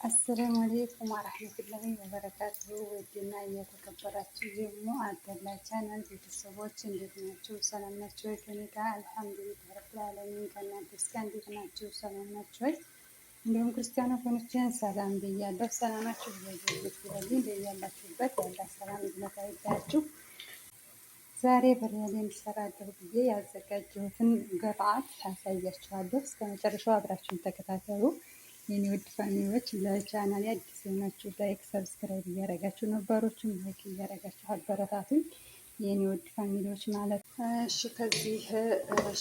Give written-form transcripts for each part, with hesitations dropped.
السلام عليكم ورحمة الله وبركاته። ውድና እየተከበራችሁ የሙ አብደላ ቻናል ቤተሰቦች እንዴት ናችሁ? ሰላም ናችሁ ወይ? ከእኔ ጋር الحمد لله رب العالمين። ከእናንተስ ጋር እንዴት ናችሁ? ሰላም ናችሁ ወይ? እንዲሁም ክርስቲያን ወገኖችን ሰላም ብያለሁ። ሰላማችሁ ብያለሁ ይበልኝ። በያላችሁበት ያላ ሰላም እዝነት አይለያችሁ። ዛሬ ብርያኒ እሰራለሁ ብዬ ያዘጋጀሁትን ግብአት አሳያችኋለሁ። እስከ መጨረሻው አብራችሁን ተከታተሉ። የኔ ውድ family ዎች ለቻናል አዲስ የሆናችሁ like፣ subscribe እያደረጋችሁ ነባሮቹም like እያደረጋችሁ አበረታቱኝ የኔ ውድ family ዎች ማለት ነው። እሺ ከዚህ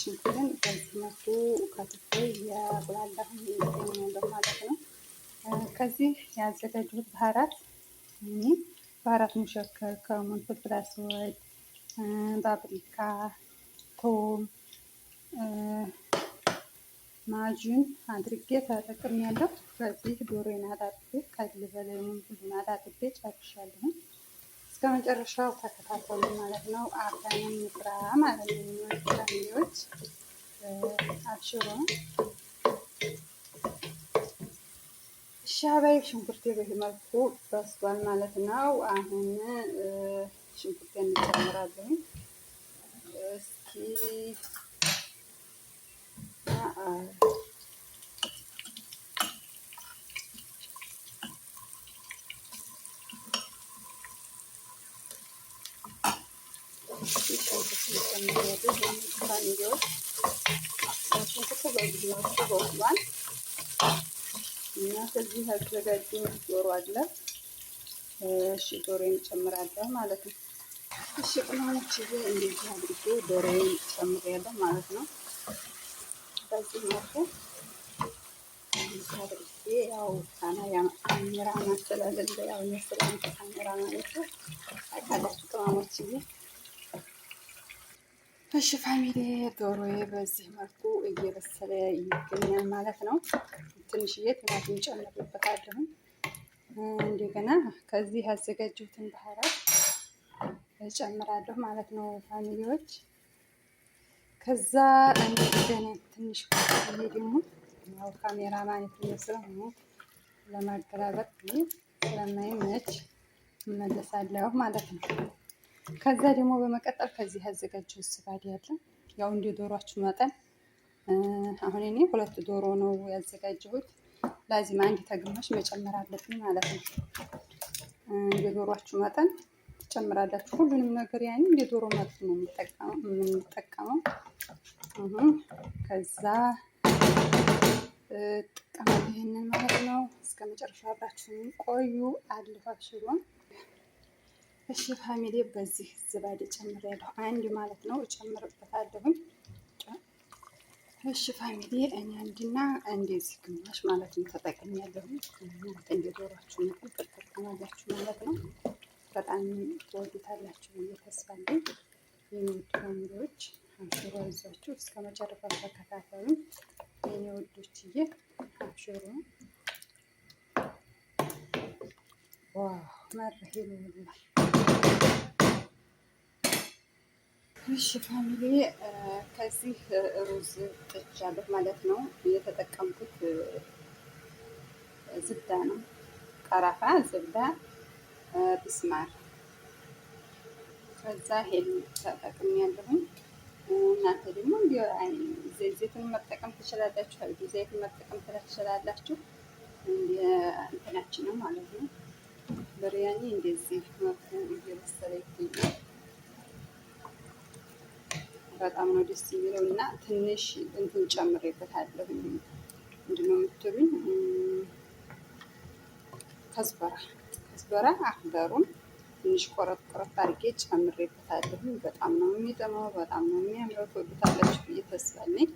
ሽንኩርትን በዚህ መልኩ ከትፌ እያቁላላሁ ይገኛለሁ ማለት ነው። ከዚህ ያዘጋጀሁት بهارات እኔ بهارات مشكل፣ ከሙን፣ فلفل أسود፣ ፓፕሪካ፣ ቶም معجون አድርጌ ተጠቅሜያለሁ። በዚህ ዶሮዬን አጣጥቤ ከል በለሙን ሁሉን አጣጥቤ ጨርሻለሁ። እስከ መጨረሻው ተከታተሉ ማለት ነው። አብረን እንስራ ማለት ነው። family ዎች አብሽሮ ሻባይ ሽንኩርቴ በዚህ መልኩ በስሏል ማለት ነው። አሁን ሽንኩርቴን እንጨምራለን። እስኪ ሽንኩርቱ በዚህ መልኩ በስሏል እና ከዚህ ያዘጋጀሁት ዶሮ አለ። እሺ ዶሮዬን ጨምራለሁ ማለት ነው። እሺ ቅመሞችዬ እንደዚህ አድርጌ ዶሮዬን ጨምሬያለሁ ማለት ነው። በዚህ መልኩ አድርጌ ያው ካሜራ ማስተላለል ያው የስላም ካሜራ ማለት ነው። ታውቃላችሁ ቅመሞችዬ። እሺ family ዶሮዬ በዚህ መልኩ እየበሰለ ይገኛል ማለት ነው። ትንሽዬ ቲማቲም ጨምሬበታለሁ። እንደገና ከዚህ ያዘጋጀሁትን بهارات እጨምራለሁ ማለት ነው family ዎች። ከዛ እንደገና ትንሽ ቆይቼ ደግሞ ያው ካሜራ ማለት ነው ስለሆነ ለማገላበጥ ስለማይመች እመለሳለሁ ማለት ነው። ከዛ ደግሞ በመቀጠል ከዚህ ያዘጋጀሁት زبادي አለ። ያው እንደ ዶሯችሁ መጠን አሁን እኔ ሁለት ዶሮ ነው ያዘጋጀሁት። لازم አንድ ተግማሽ መጨመር አለብኝ ማለት ነው። እንደ ዶሯችሁ መጠን ትጨምራላችሁ። ሁሉንም ነገር ያኔ እንደ ዶሮ መጠን ነው የምንጠቀመው። ከዛ እጠቀማለሁ ይሄንን ማለት ነው። እስከ መጨረሻው አብራችሁን ቆዩ። አለፋ አብሽሩን። እሺ family በዚህ زبادي ጨምሬያለሁ አንድ ማለት ነው እጨምርበታለሁኝ። እሺ family እኔ አንድና እንደዚህ ግማሽ ማለት ነው ተጠቅሜያለሁኝ። እናንተ እንደ ዶሯችሁ መጠን ትጠቀማላችሁ ማለት ነው። በጣም ትወዱታላችሁ ብዬ ተስፋ አለኝ። የኔ ውድ family ዎች አብሽሮ ይዛችሁ እስከ መጨረሻው ተከታተሉ። የኔ ውዶችዬ አብሽሮ wow مرة حلو والله። እሺ family ከዚህ ሩዝ ጥጃለሁ ማለት ነው። የተጠቀምኩት زبدة ነው፣ ቀረፋ፣ زبدة፣ ብስማር ከዛ هيل ተጠቅሜያለሁኝ። እናንተ ደግሞ ዘይትን መጠቀም ትችላላችሁ፣ ዘይትን መጠቀም ትችላላችሁ። እንደ እንትናችን ነው ማለት ነው። ብርያኒ እንደዚህ መልኩ እየበሰለ ይገኛል። በጣም ነው ደስ የሚለው እና ትንሽ እንትን ጨምሬበታለሁ። ምንድን ነው የምትሉኝ? كزبرة كزبرة أخضر ኡን ትንሽ ቆረጥ ቆረጥ አድርጌ ጨምሬበታለሁ። በጣም ነው የሚጥመው፣ በጣም ነው የሚያምረው። ትወዱታላችሁ ብዬ ተስፋ አለኝ።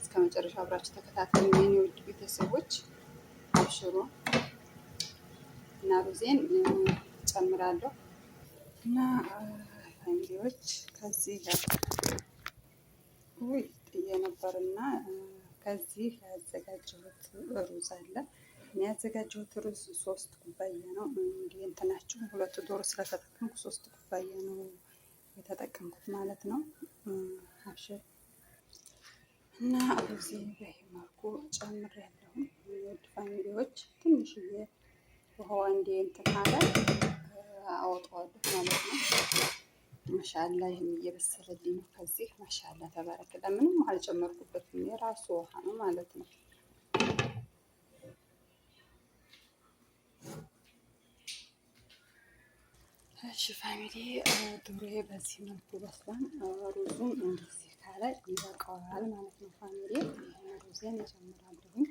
እስከ መጨረሻ አብራችሁ ተከታተሉ የኔ ውድ ቤተሰቦች። አብሽሮ እና ሩዜን ጨምራለሁ እና family ዎች ከዚህ ውይ ጥዬ ነበርና ከዚህ ያዘጋጀሁት ሩዝ አለ። እኔ ያዘጋጀሁት ሩዝ 3 ኩባያ ነው። እንዲህ እንትናችሁ ሁለት ዶሮ ስለተጠቀምኩ 3 ኩባያ ነው የተጠቀምኩት ማለት ነው። አብሽር እና ሩዜ በዚህ መልኩ ጨምሬያለሁ። ውድ family ዎች ትንሽዬ እንትን ካለ አወጣዋለሁ ማለት ነው። ማሻላ ይህም እየበሰለልኝ ነው። ከዚህ ማሻላ ተባረከላ። ምንም አልጨመርኩበትም፣ የራሱ ውሃ ነው ማለት ነው። እሺ family ዶሮዬ በዚህ መልኩ በስሏል። ሩዙም እንደዚህ ካለ ይበቃዋል ማለት ነው። Family ሩዜን እጨምራለሁኝ።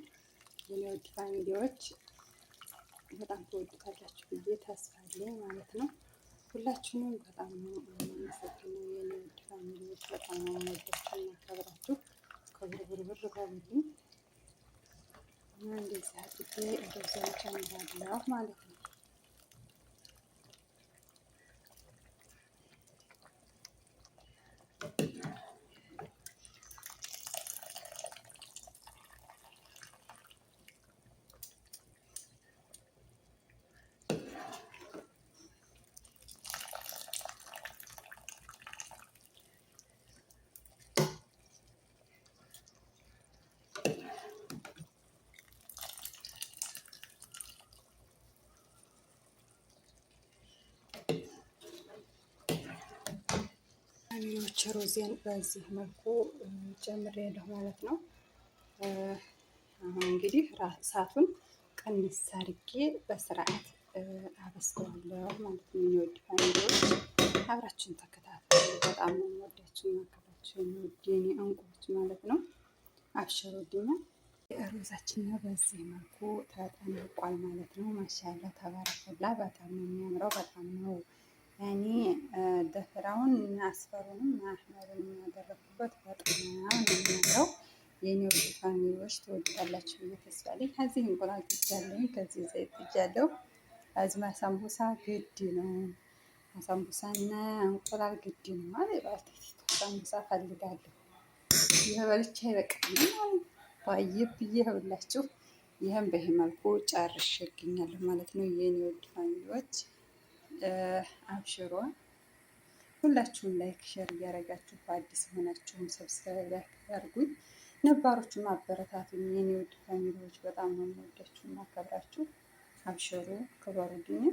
የኔ ውድ family ዎች በጣም ትወዱታላችሁ ብዬ ተስፋ አለኝ ማለት ነው። ሁላችሁንም በጣም ነው የማመሰግነው የኔ ውድ family ዎች፣ በጣም ነው የምወዳችሁ እና ከብራችሁ ክብር ብርብር በሉልኝ እና እንደዚህ አድርጌ ሩዜን እጨምራለሁ ማለት ነው። Family ዎች ሩዜን በዚህ መልኩ ጨምሬያለሁ ማለት ነው። አሁን እንግዲህ እሳቱን ቀንስ አድርጌ በስርዓት አበስለዋለሁ ማለት ነው። የኔ ውድ family ዎች አብራችሁን ተከታተሉ። በጣም ነው የምወዳችሁ የማከብራችሁ የኔ ውድ የኔ እንቁዎች ማለት ነው። አብሽሩልኛ። ሩዛችን በዚህ መልኩ ተጠናቋል ማለት ነው። ማሻላ ተባረከላ። በጣም ነው የሚያምረው። በጣም ነው ያኔ ደፍራውን አስፈሩንም አህመሩንም ያደረኩበት በጣም ነው የሚያምረው። የኔ ውድ family ዎች ትወዱታላችሁ ብዬ ተስፋ አለኝ። ከዚህ እንቁላል ጥጃለሁ፣ ከዚህ ዘይት ጥጃለሁ። አዝማ ሳምቡሳ ግድ ነው። ሳምቡሳና እንቁላል ግድ ነው ማለት ሳምቡሳ ፈልጋለሁ። ይህ በልቼ አይበቃኝም። ባይብ ብዬ ሁላችሁ ይህም በይህ መልኩ ጨርሼ እገኛለሁ ማለት ነው። የኔ ውድ family ዎች አብሽሯ ሁላችሁም like share እያደረጋችሁ በአዲስ የሆናችሁም subscribe like አድርጉኝ፣ ነባሮቹም አበረታቱኝ። የኔ ውድ family ዎች በጣም ነው የምወዳችሁ የማከብራችሁ። አብሽሩ ክበሩልኝ።